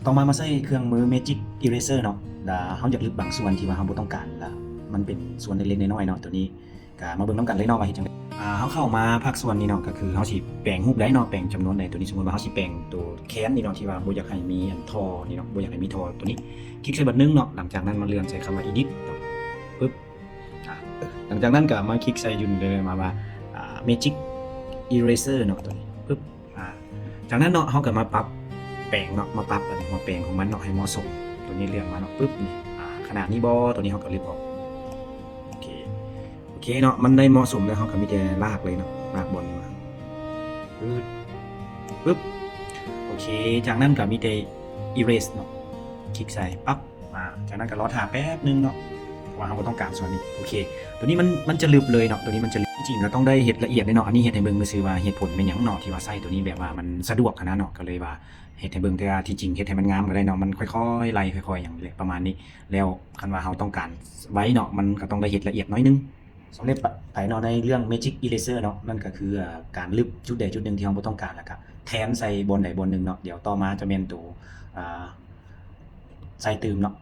ຕໍ່ມາມາໃຊ້ເຄື່ອງມື Magic Eraser ເນາະ ລະເຮົາຢາກລຶບບາງສ່ວນທີ່ວ່າເຮົາບໍ່ຕ້ອງການ ລະມັນເປັນສ່ວນເລັກໆນ້ອຍໆເນາະ. ໂຕນີ້ກະມາເບິ່ງນຳກັນເລີຍເນາະວ່າເຮັດຈັ່ງໃດ. ອາ ເຮົາເຂົ້າມາພາກສ່ວນນີ້ເນາະ ກະຄືເຮົາຊິແປງຮູບໃດເນາະ ແປງຈຳນວນໃດ. ໂຕນີ້ສົມມຸດວ່າເຮົາຊິແປງໂຕແຄນນີ້ເນາະ ທີ່ວ່າບໍ່ຢາກໃຫ້ມີອັນທໍ່ນີ້ເນາະ ບໍ່ຢາກໃຫ້ມີທໍ່ໂຕນີ້ ຄລິກໃສ່ບາດໜຶ່ງເນາະ. ຫຼັງຈາກນັ້ນມາເລື່ອນໃສ່ຄຳວ່າ Edit ເນາະ ປຶບ ອາ ຫຼັງຈາກນັ້ນກະມາຄລິກໃສ່ຢູ່ນີ້ເລີຍ ມາວ່າ ອາ Magic Eraser ເນາະ ໂຕນີ້ ປຶບ ອາ ຈາກນັ້ນເນາະ ເຮົາກະມາປັບແປງເນາະ ມາປັບອັນຫົວແປງຂອງມັນເນາະ ໃຫ້ເໝາະສົມ. ໂຕນີ້ເລື່ອນມາເນາະ ປຶບ ນີ້ ອາ ຂະໜາດນີ້ບໍ່ ໂຕນີ້ເຮົາກະລຶບອອກ. ໂອເຄ ໂອເຄເນາະ ມັນໄດ້ເໝາະສົມແລ້ວ ເຮົາກະມີແຕ່ລາກເລີຍເນາະ ລາກບ່ອນນີ້ມາ ປຶບ ປຶບ ໂອເຄ. ຈາກນັ້ນກະມີແຕ່ Erase ເນາະ ຄລິກໃສ່ ປັບ ອາ ຈາກນັ້ນກະລໍຖ້າແປັບໜຶ່ງເນາະ ເພາະວ່າເຮົາບໍ່ຕ້ອງການສ່ວນນີ້. ໂອເຄ ໂຕນີ້ມັນ ມັນຈະລຶບເລີຍເນາະ ໂຕນີ້ມັນຈະລຶບ. ທີ່ຈິງກະຕ້ອງໄດ້ເຮັດລະອຽດເລີຍເນາະ ອັນນີ້ເຮັດໃຫ້ເບິ່ງຊື່ໆວ່າເຫດຜົນແມ່ນຫຍັງເນາະ ທີ່ວ່າໃຊ້ໂຕນີ້ ແບບວ່າມັນສະດວກຫັ້ນນະເນາະ ກະເລີຍວ່າເຮັດໃຫ້ເບິ່ງ. ແຕ່ວ່າທີ່ຈິງເຮັດໃຫ້ມັນງາມກະໄດ້ເນາະ ມັນຄ່ອຍໆໄລ່ ຄ່ອຍໆຫຍັງແຫຼະ ປະມານນີ້. ແລ້ວຄັນວ່າເຮົາຕ້ອງການໄວເນາະ ມັນກະຕ້ອງໄດ້ເຮັດລະອຽດໜ້ອຍໜຶ່ງ. ສຳເລັດໄປເນາະ ໃນເລື່ອງ Magic Eraser ເນາະ ນັ້ນກະຄື ອາ ການລຶບຈຸດໃດຈຸດໜຶ່ງທີ່ເຮົາບໍ່ຕ້ອງການ ລະກະແທນໃສ່ບ່ອນໃດບ່ອນໜຶ່ງເນາະ. ດຽວຕໍ່ມາຈະແມ່ນໂຕ ອາ ໃສ່ຕື່ມເນາະ.